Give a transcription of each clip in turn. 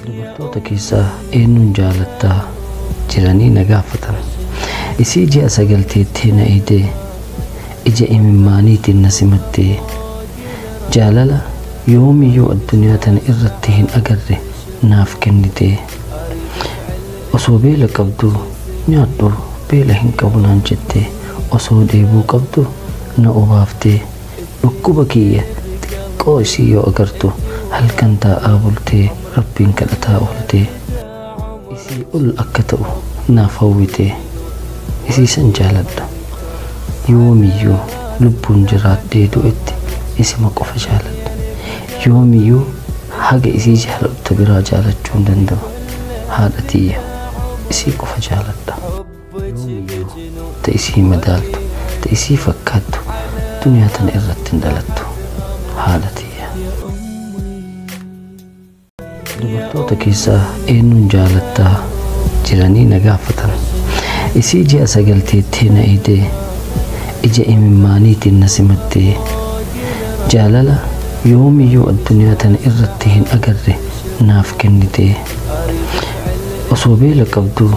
Dubartoota keessaa eenyuun jaalattaa jiranii na gaafatan. Isii ji'a sagalteettee na idee, ija imimmaaniitiin na simattee, jaalala yoomiyyuu addunyaa tana irratti hin agarre naaf kennitee, osoo beela qabdu nyaadhu beela hin qabu naan jettee, osoo dheebuu qabdu na obaaftee, dhukkuba kiyya xiqqoo isii yoo agartu halkan taa'aa bultee rabbiin kadhataa ooltee, isii ol akka ta'u naaf hawwitee, isii san jaaladha. Yoomiyyuu lubbuun jiraadhee du'etti isima qofa jaaladha. Yoomiyyuu haga isii jaaladhu biraa jaalachuu hin danda'u. Haadha tiyya isii qofa jaaladha. Yoomiyyuu ta isii madaaltu, ta isii fakkaattu duniyaa tana irratti hin dhalattu. Haadha tiyya. Dubartoota keessaa eenyuun jaalattaa jiranii na gaafatan. Isii ji'a sagalteettee na idee, ija imimmaaniitiin na simattee, jaalala yoomiyyuu addunyaa tana irratti hin agarre naaf kennitee, osoo beela qabdu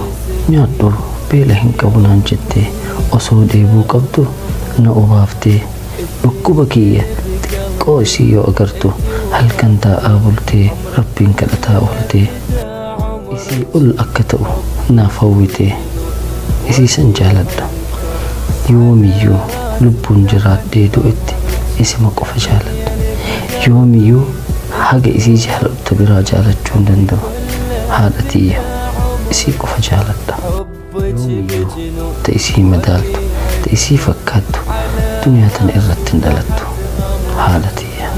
nyaadhu beela hin qabu naan jettee, osoo dheebuu qabdu na obaaftee, dhukkuba kiyya xiqqoo isii yoo agartu halkan taa'aa bultee rabbiin kadhataa ooltee, isii ol akka ta'u naaf hawwitee, isii san jaaladha. Yoomiyyuu lubbuun jiraadhee du'etti isima qofa jaaladha. Yoomiyyuu haga isii jaaladhu biraa jaalachuu hin danda'u. Haadha tiyya isii qofa jaaladha. Yoomiyyuu ta isii madaaltu, ta isii fakkaattu duniyaa tana irratti hin dhalattu. Haadha tiyya.